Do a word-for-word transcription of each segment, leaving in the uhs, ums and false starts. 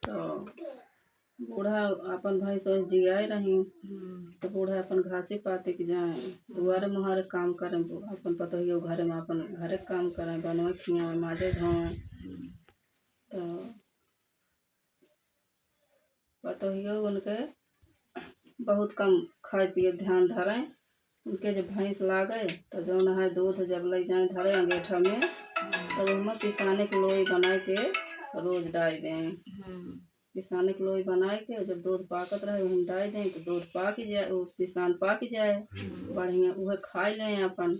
तो बूढ़ा अपन भैंस वैंस जियाए रही, हम्म। तो बूढ़ा अपन घासी पाती के जाए, दुआरे मुहारे काम करें, बू-, अपन पतोहियो घरे में अपन घरे के काम करें, बनवे खियावे, माजे धोए। हम्म। तो पतोहियो उनके बहुत कम खाए पिए ध्यान धरें। उनके जब भैंस लागे तो जौन है दूध जब ले जाए धरे अंगेठा में, तब ओहमा पिसाने के लोई बनाए के रोज डाल दें। हम्म। पिसाने के लोई बनाए के जब दूध पाकत रहे ओहम डाल दें तो दूध पाक जाए, वो पिसान पाक जाए। हम्म। बढ़िया उहे खाए लें अपन।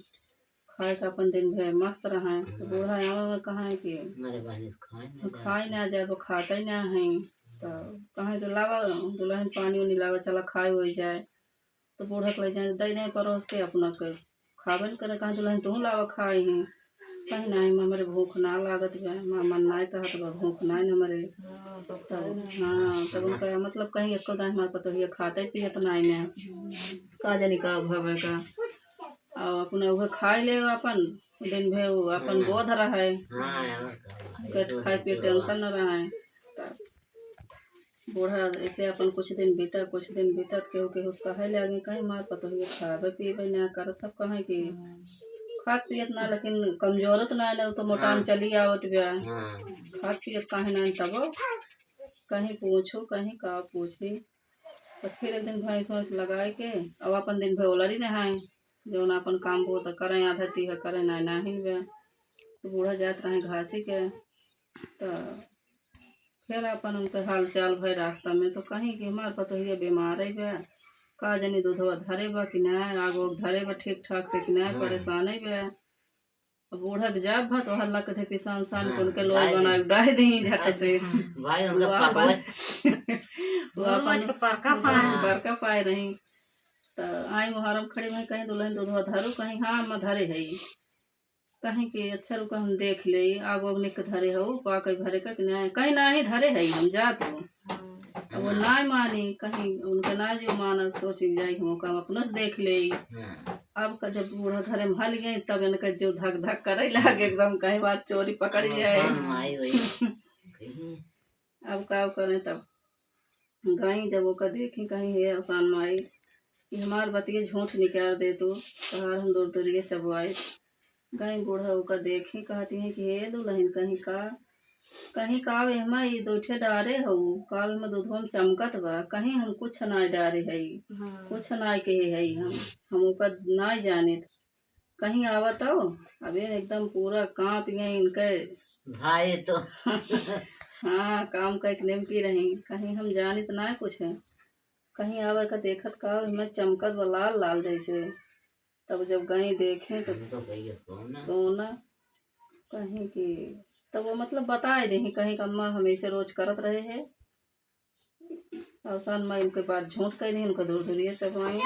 खाए के अपन दिन भर मस्त रहें। तो बूढ़ा आवे में कहें कि हमारे बहनी तो खाए ना हम जाए। खाए ना जाए, वो खाते ना हैं। तो कहें कि लावा दुल्हन पानी उनी लावा, चला खाए हो जाए। तो बूढ़ा के ले जाए, दे दें परोस के, अपना के खाबे न करे। कहें दुल्हन तू लावा खाए हैं। कहीं नहीं, हमरे भूख ना लागत बा, हमार मन नहीं कहत बा, भूख नहीं न मरे। हाँ, तो तब, खाए ना। हाँ, तब उनका मतलब कहीं एको दाई हमार पतोहिया खाते पियत नहीं ने। का जानी का भवे का। और अपना उहे खाए ले अपन, दिन भर वो अपन हाँ। बोध रहे। हाँ, और का भाई, उनके तो खाए पिए जो टेंशन न रहे। तब बूढ़ा ऐसे अपन कुछ दिन बीता, कुछ दिन बीतत केहू केहू से कहे लागे, कहीं मार पतोहिए खाबे पीबे ना कर, सब कहें कि हम्म। खात पियत ना, लेकिन कमजोरत ना, ना तो मोटान हाँ। चली आवत बा। हाँ। खात पियत काहे ना तबो कहीं पूछो, कहीं का पूछी। तो फिर एक दिन भैंस वैंस लगाए के अब अपन दिन भर ओलरी नहाए, जौन अपन काम वो तो करें, आधा तीहा करें, ना नाहिन बा। तो बूढ़ा जात रहे घासी के, तो फिर अपन उनके हाल चाल भए रास्ता में, तो कहीं कि हमार पतोहिया बीमार है बा, का जानी दूधवा धरे बा कि ना, आग वाग धरे बा ठीक ठाक से कि ना, हाँ। परेशान है बा। अब बूढ़ा के जाब भा तो हल्ला कथे पिसान सान हाँ, के उनके लोई डाल बना दे। के डाल दही झट से। भाई, उनका वो अपन, पापा वो अपन बड़का पाए। बड़का पाए रही। तो आई मुहर्रम खड़ी में कहीं दुल्हन दूधवा धरू, कहीं हाँ अम्मा धरे है। कहीं कि अच्छा रुका हम देख ले, आग वाग निक धरे हो, पा कई भरे का कि नहीं, कहीं नाही धरे है, हम जात हो। हाँ। अब वो नाय मानी, कहीं उनके ना जो मानस, सोची जाई, हम काम अपनों से देख ले। हाँ। अब का जब बूढ़ा घरे में हल गए, तब इनका जो धक धक करे लागे, एकदम कहीं बात चोरी पकड़ हाँ, जाए। हाँ, आई वही। कहीं। अब का करें तब? गई जब ओका देखी, कहीं हे अवसान माई, कि हमार बतिये झूठ निकाल दे तू, तहार हम दूर दूरिये चबवाई। गई बूढ़ा ओका देखी, कहती हैं कि हे दुल्हन, कहीं का, कहीं का एहमा ई दो ठे डारे हऊ, का एहमा दूधवा में चमकत बा, कहीं हम कुछ नाय डारे हई, हाँ। कुछ नाय कहे हई हम, हम ओका नाय जानित। कहीं आवत हो, अबे एकदम पूरा कांप गए इनके। भाई तो। हाँ, काम का एक निमकी रही, कहीं हम जानित ना कुछ है। कहीं आवे का देखत का, एहमा चमकत बा लाल लाल जैसे। तब जब गई देखे तो हम तो कहिए सोना। सोना। कहीं कि तब वो मतलब बताए देही, कहीं कि अम्मा हम ऐसे रोज करत रहे हैं। अवसान माई उनके बात झूठ कह दी, उनका दूर दूरिये चबवाई।